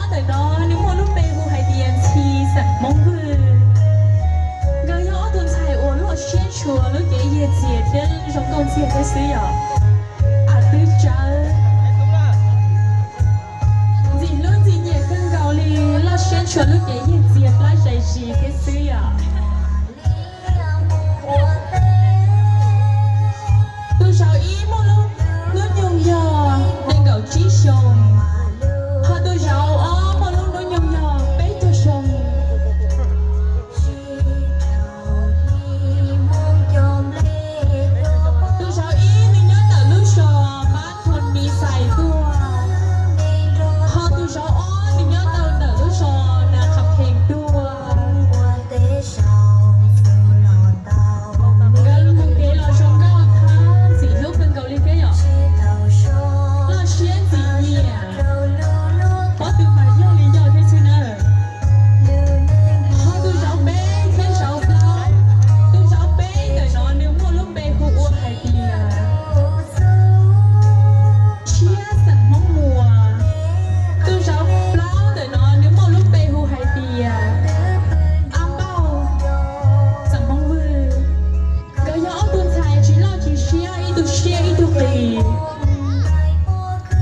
Ntawm no nws muaj lub npe hu hais tias Ntxhi xeem Hmoob Vwj. Nkawd yog ob tug ntxhais uas loj siab tshua lub cev yig txias thiab zoo nkauj ntxiag thiab xwb yom. Am twb tsawv, ntxim hlub ntxim nyiam kawg nkaus li, loj siab tshua lub cev yig txias plab zais zis thiab xwb yom. Tus zauv ib muaj lub hnub nyoog yog nees nkaum tsib xyoos, ho tus zauv ob muaj lub hnub nyoog yog peb caug xyoo. Tus zauv ib nws nyob ntawm lub zos Mab Thon Mis Xais tuaj, ho tus zauv ob nws nyob tau ntawm lub zos Nas Kham Phees tuaj. Nkawd mus kev los zoo nkauj thab ntxim hlub kawg nkaus li thiab yom. Loj siab ntxim nyiam, pob tw mas yog li yog thiab xwb na. Ho tus zauv peb thiab zauv plaub, tus zauv peb ntawm no nws muaj lub npe hu ua hais tias Tshiab xeem Hmoob Muas. Tus zauv plaub ntawm no nws muaj lub npe hu hais tias Ab Npauj xeem Hmoob Vwj. Nkawd yog ob tug ntxhais tsis loj tsis siab, ib tug siab ib tug qis.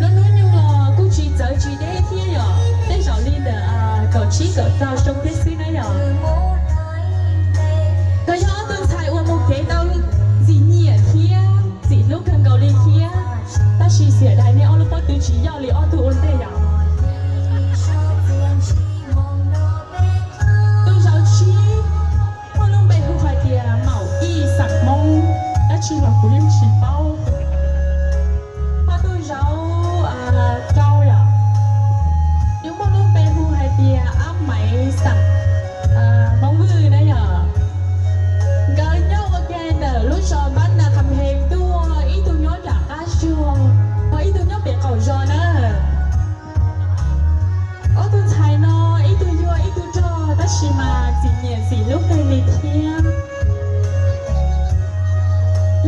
Lub hnub nyoog los kuj tsis txawv tsis deb thiab yom, tej zaum li ntawm kaum tsib kaum rau xyoo thiab xwb na yom. Nkawd yog ob tug ntxhais uas mus kev tau ntxim nyiam thiab ntxim hlub kawg nkaus li thiab, tab sis xiam dais nej ob lub pob tw tsis yog li ob tug ua ntej yom. Tus zauv tsib muaj lub npe hu hais tias Maum Ij xeem Hmoob, dab tsi los kuv yeej tsis paub. Ho tus zauv rau yom, nws muaj lub npe hu hais tias Ab Maiv xeem Hmoob Vwj na yom. Nkawd nyob ua ke ntawm lub zos Npab Nas Kham Phees tuaj, ib tug nyob nram qab zos, ho ib tug nyob pem qaum zos na. Ob tug ntxhais no ib tug yuag ib tug rog tab sis mas ntxim nyiam ntxim hlub kawg li thiab.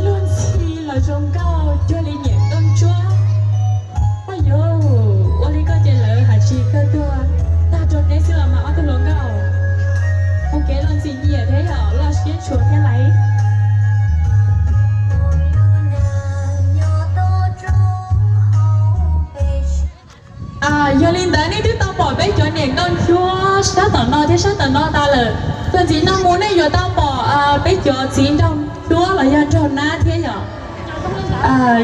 Luag ntxhi los zoo nkauj cuag li niam nkauj ntsuab. Ua yuav ua li koj ces lawv hais tsis kawg tuaj, tag rau neb xwb los mas ob tug hluas nkauj. Mus kev los ntxim nyiam thiab yom, loj siab tshua thiab laiv. Yog li ntawd nej twb tau pom peb cov niam nkauj ntsuab sab tom no thiab sab tom no tas lawm. Txuas ntxiv no mus nej yuav tau pom peb cov txiv nraug ntsuab los yog nraug nab thiab yom.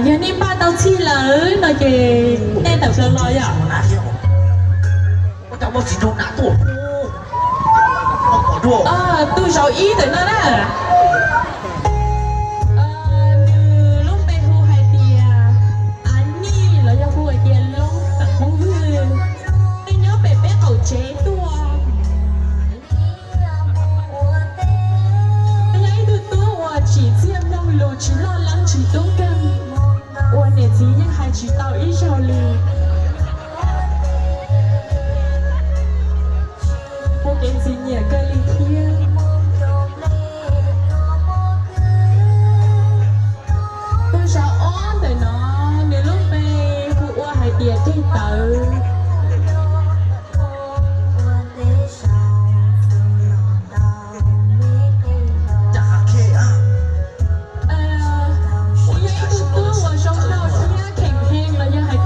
Yog nej npaj tau txhij lawm no ces nej tawm plaws los yom. Tus zauv ib ntawm no na, nws lub npe hu hais tias Av Nij los yog hu hais tias Loob xeem Hmoob Vwj. Nws nyob pem peb qaum tsev tuaj. Nws yog ib tug tub uas tsim txiaj mloog lus, tsis loj leeb tsis tub nkeeg, uas niam txiv yeej hais tsis tau ib zaug li. Ua kev ntxim nyiam kawg li thiab. Tus zauv ob ntawm no, nws lub npe hu ua hais tias Ceg Tawv. Nws yog ib tug tub uas zoo nkauj thiab kheem heev los yog hais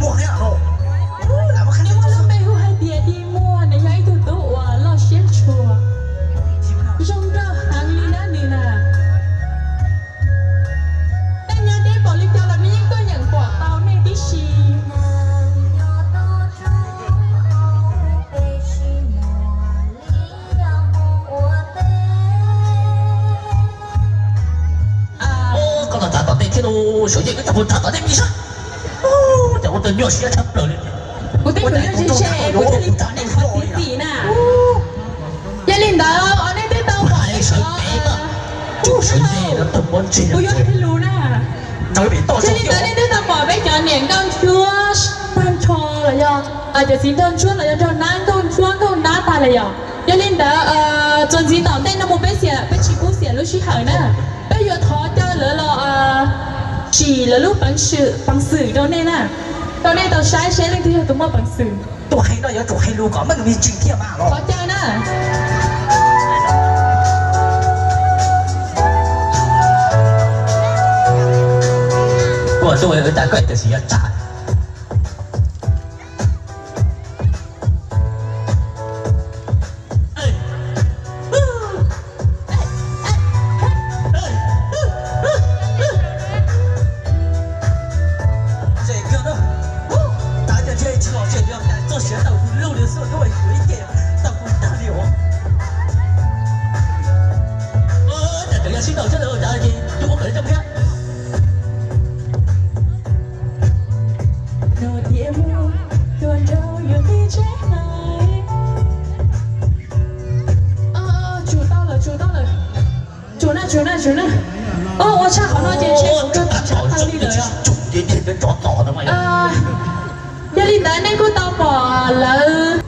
Nws muaj lub npe hu hais tias Dig Muag, nws yog ib tug tub uas loj siab tshua, zoo nraug heev li na nws na. Nej nyob deb npaum li cas los nws yeej tuaj yeem pom tau nej tib si. Koj los txav tom ntej thiab los, Suav Yeej, koj txav tom ntej me sab. Cov ua tau nyuaj siab tshaj plaws li. Kuv twb yuav ze ze kuv thiaj li pom nej qhov txiv txim na. Yog li ntawd nej twb tau pom, kuv yuav hais lus na. Yog li ntawd nej twb tau pom peb cov niam nkauj ntsuab tag nrho los yog cov txiv nraug ntsuab los yog nraug nab nkauj ntsuab nkauj nab tag lawm yom. Yog li ntawd txuas ntxiv tom ntej no mus peb xiam, peb tsis pub xiam lub sij hawm na. Peb yuav thov caw lawv los tsim lawv lub peev xwm rau nej na, rau nej tau saib seb leej twg yog tus muaj peev xwm. Tus hais no yuav tsum hais lus kom meej me ntsis thiaj mam los. Thov caw na. Kuv tuaj tas koj tam sim yog tsam. Tsum tau lawm, tsum tau lawm. Tsum na, tsum na, tsum na. Ua tshaj qhov no ces ntshe kuv kawg tsis tau li lawm. Yog li ntawd nej kuj tau pom lawv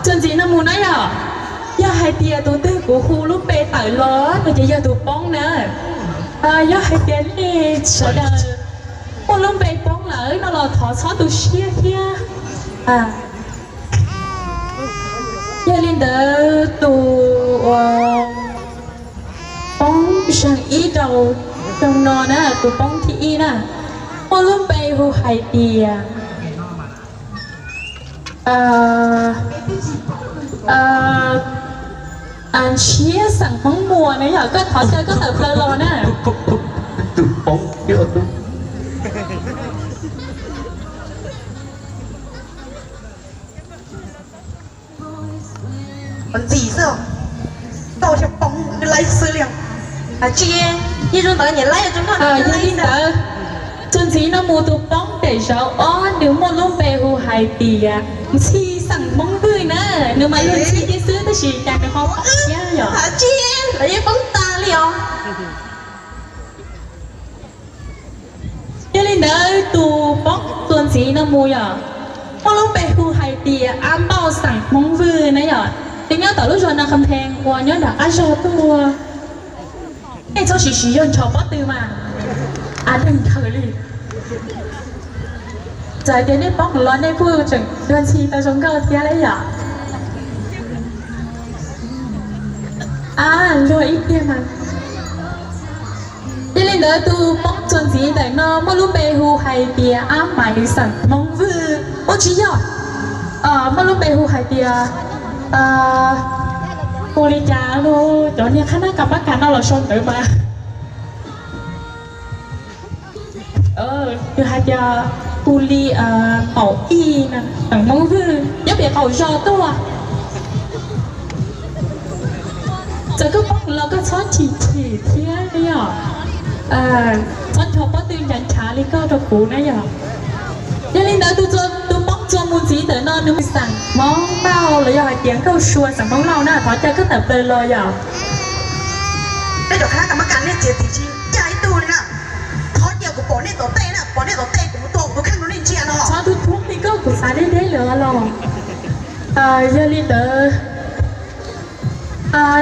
txuas ntxiv no mus na yom. Yog hais tias tus twg kuv hu lub npe tawm los no ces yog tus poob na. Yog hais tias nej sawv daws muaj lub npe poob lawm no los thov txhob tu siab thiab. Yog li ntawd tus uas poob xeem ib rau xyoo no na, tus poob thib ib na, muaj lub npe hu hais tias Ntshiab xeem Hmoob Muas na yom. Koj thov caw koj tawm plaws los na. Ntxim xwb, tau thiaj poob laib xwb li. Tsis, yeej zoo ntawd nyiam laib zoo nkauj. Yog li ntawd, txuas ntxiv no mus tus poob pem zaum ob, nws muaj lub npe hu hais tias Ntxhi xeem Hmoob Vwj na. Nws mas luag ntxhi kiag xwb tab sis cas nws ho poob thiab yom. Tsis, lawv yeej poob tas li os. Yog li ntawd tus poob txuas ntxiv no mus yom, muaj lub npe hu hais tias Ab Npauj xeem Hmoob Vwj na yom. Nws nyob tom lub zos Nas Khas Phees uas nyob nram qab zog tuaj. Nej txhob siv siv yog nrho pob tw mas, a, deeg khaws li. Txawm hais tias nej poob los nej kuj tseem luag ntxhi tau zoo nkauj thiab lauj yom. A, luag ib pliag mas. Yog li ntawd tus poob txuas ntxiv ntawm no muaj lub npe hu hais tias Ab Maiv xeem Hmoob Vwj. Ua tsis yog, muaj lub npe hu hais tias, hu li cas no, cov niag qhab nab kas pab kas no los sau ntawd mas. Nws hais tias hu li Maum Ij xeem Hmoob Vwj, nyob pem qaum zos tuaj. Txawm koj poob los koj txhob chim chim thiab na yom. Txhob nrho pob tw nrhav nrhav li koj rau kuv na yom. Yog li ntawd tus poob txuas mus ntxiv ntawm no nws xeem Hmoob Npauj los yog hais tias Nkauj Sua xeem Hmoob Lauj na, thov caw koj tawm plaws los yom. Nej cov qhab nab kas pab kas nej txiav txim tsis ncaj ib tug li na. Thov cia kuv pom nej tom tej na, pom nej tom tej kuv mus tua kuv tus kheej rau nej ntsia no. Txhob tu thub li koj, kuv xav deb deb lawm los. Yog li ntawd,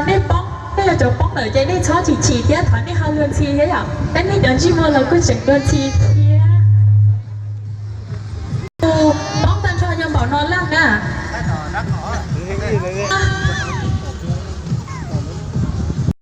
nej poob, nej yog cov poob lawm ces nej txhob chim chim thiab, thov nej ho luag ntxhi thiab yom. Peb nej cov ntsej muag los kuj tseem luag ntxhi thiab.